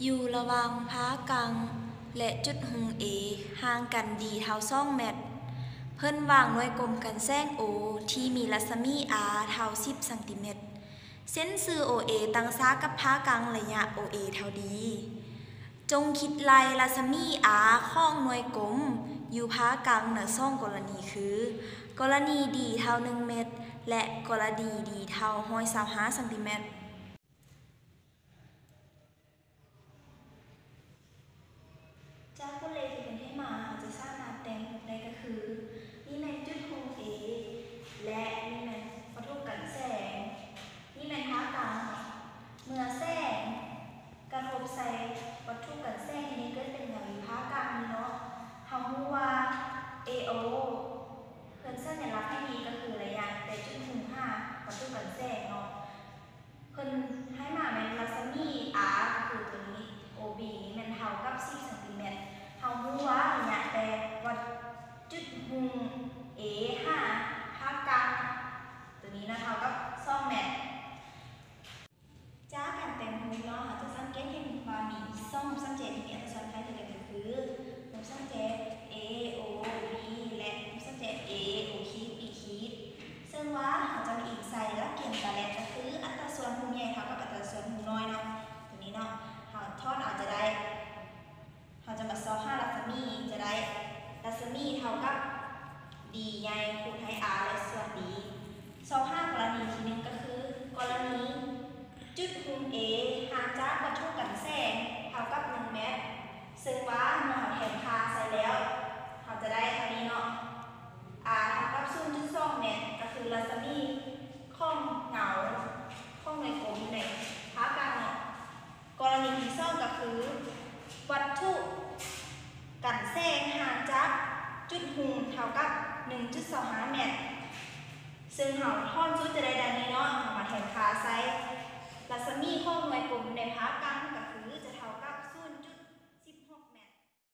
ຢູ່ລະຫວ່າງພາກາງ ແລະ ຈຸດຫຸ່ງ A ຫ່າງກັນ D ເທົ່າ ສອງແມັດ. ເພິ່ນວາງໜ່ວຍກົມກັນແສງ O ທີ່ມີລັດສະໝີ R ເທົ່າ ສິບຊັງຕີແມັດ. ເສັ້ນຊື່ OA ຕັ້ງສາກັບພາກາງໄລຍະ OA ເທົ່າ D. ຈົ່ງຄິດໄລ່ລັດສະໝີ R ຂອງໜ່ວຍກົມຢູ່ພາກາງໃນສອງກໍລະນີຄື ກໍລະນີ D ເທົ່າ ໜຶ່ງແມັດ ແລະ ກໍລະນີ D ເທົ່າ ຮ້ອຍຊາວຫ້າຊັງຕີແມັດ. ຈາກບົດເລກທີ່ເພິ່ນໃຫ້ມາ ເຮົາຈະສາມາດແຕ່ງຮູບໄດ້ກໍຄື ນີ້ແມ່ນຈຸດຫຸ່ງ A ແລະ ນີ້ແມ່ນວັດຖຸກັນແສງ, ນີ້ແມ່ນພາກາງເນາະ. ເມື່ອແສງກະທົບໃສ່ວັດຖຸກັນແສງ ເຮັດໃຫ້ເກີດເປັນເງົາຢູ່ພາກາງນີ້ເນາະ, ເຮົາຮູ້ວ່າ AO ເພິ່ນສັນຍະລັກໃຫ້ D ກໍຄືໄລຍະແຕ່ຈຸດຫຸ່ງຫາວັດຖຸກັນແສງເນາະ. ເພິ່ນໃຫ້ມາແມ່ນລັດສະໝີ R ກໍຄືຕົວນີ້ OB ນີ້ແມ່ນເທົ່າກັບ ສິບຊັງຕີແມັດ. ເຮົາຮູ້ວ່າໄລຍະແຕ່ວັດຈຸດຫຸ່ງ A ຫາພາກາງຕົວນີ້ນະ ເທົ່າກັບ ສອງແມັດ. ຈາກການແຕ່ງຮູບເນາະ ເຮົາຈະສັງເກດເຫັນວ່າມີສອງຮູບສາມແຈທີ່ມີອັດຕາສ່ວນຄ້າຍຄືກັນ ກໍຄືຮູບສາມແຈ A O B ແລະ ຮູບສາມແຈ A O ຂີດ B ຂີດ. ເຊິ່ງວ່າເຮົາຈະມາອີງໃສ່ຫຼັກເກນຕາແລັດ ກໍຄືອັດຕາສ່ວນຮູບໃຫຍ່ເທົ່າກັບອັດຕາສ່ວນຮູບນ້ອຍເນາະ. ຕົວນີ້ເນາະ ເຮົາຖອນເອົາຈະໄດ້ ເຮົາຈະມາຊອກຫາລັດສະໝີ ຈະໄດ້ລັດສະໝີເທົ່າກັບ D ໃຫຍ່ຄູນໃຫ້ R ແລະ ສ່ວນ D. ຊອກຫາກໍລະນີທີໜຶ່ງ ກໍຄືກໍລະນີຈຸດຫຸ່ງ A ຫ່າງຈາກວັດຖຸກັນແສງເທົ່າກັບ ໜຶ່ງແມັດ. ເຊິ່ງວ່າເມື່ອເຮົາແທນຄ່າໃສ່ແລ້ວ ເຮົາຈະໄດ້ເທົ່ານີ້ເນາະ R ເທົ່າກັບ ສູນຈຸດສອງແມັດ ກໍຄືລັດສະໝີຂອງເງົາຂອງໜ່ວຍກົມຢູ່ໃນພາກາງເນາະ. ກໍລະນີທີສອງ ກໍຄື ວັດຖຸກັນແສງຫ່າງຈາກຈຸດຫຸ່ງເທົ່າກັບ ໜຶ່ງຈຸດສອງຫ້າແມັດ. ເຊິ່ງເຮົາຖອນສູດຈະໄດ້ດັ່ງນີ້ເນາະ, ເຮົາມາແທນຄ່າໃສ່ລັດສະໝີ